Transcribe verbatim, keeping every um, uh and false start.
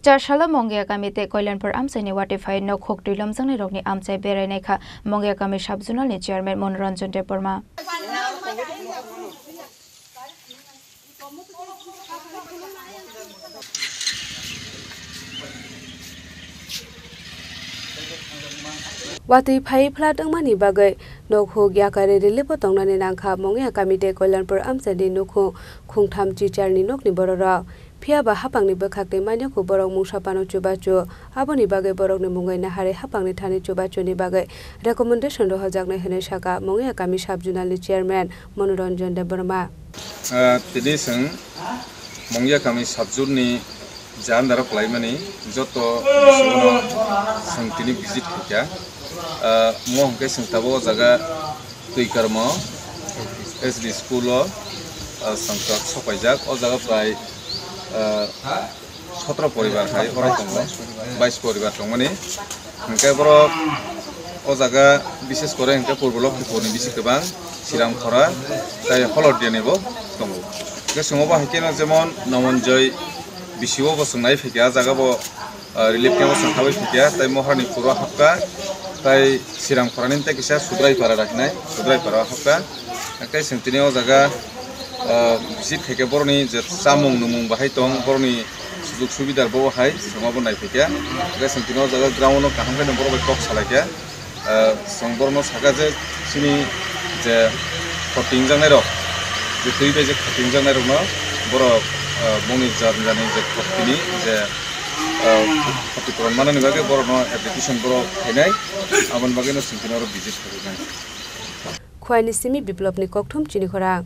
Chasala Mongia kami tei Koilanpur amchaini watwi phai nokhuk twi lomjaknairokni amchai berainai kha Mongia kami sub-zonal ni chairman Manoranjan Debbarma. Watwi phai flat wngmani bagwi nokhuk yakari relief o tongnani nangkha Mongia kami tei Koilanpur amchaini nukhung khungtham chichar ni nokni bororok. Phiya ba haphangni bwkhak tei maniakhuk borok mungsa phano chubachu. Aboni bagwi borokni mungwi naharwi haphangni thani chubachuni bagwi recommendation rohojaknai hwnwi sakha Mongia kami sub-zonal ni chairman Manoranjan Debbarma. Ah, tini chwng Mongia kami sub-zone ni je under o kwlaimani joto bwskango chwng tini visit khaikha. Ah, mo hwnkhe chwng tabuk o jaga Twikarmo S D school o, ah, chwng tok sopaijak. O jaga prai, ah, sotro poribar hai oro tongo, bais poribar tongmani. Hwnkhe borok o jaga bishes kore hwnkhe Purbo Lokhipurni bisi kwbang, Siramkhora tei Holodiani bo tongo. Hwnkhe chwng obo hai kheno jemon Nomonjoi bisi o bo chwng nai phaikha, ah jaga bo, ah, relief camp o chwng habwi phaikha, tei Moharani Khuro hapkha, tei Siramkhorani tei kisa Sudraipara rahinai, Sudraipara hapkha. Hwnkhe chwng tini o jaga, ah, visit khaikhe borokni je chamung nwmung bahai tong, borokni sujug subida bo hai chwng obo nai phaikha. Hwnkhe chwng tini o jaga ground o kaham khe borok bai kok salaikha. Ah, chwng borokno sakha je chini je khoti wngjaknairok, je twi bai je khoti wngjaknairokno borok, ah, bongni jat jani je khotini je, ah, khoti puron manani bagwi borokno application borok khainai, aboni bagwino chwng tini oro visit khaikha. Khwaini simi Biplopni kokthum chini khorang.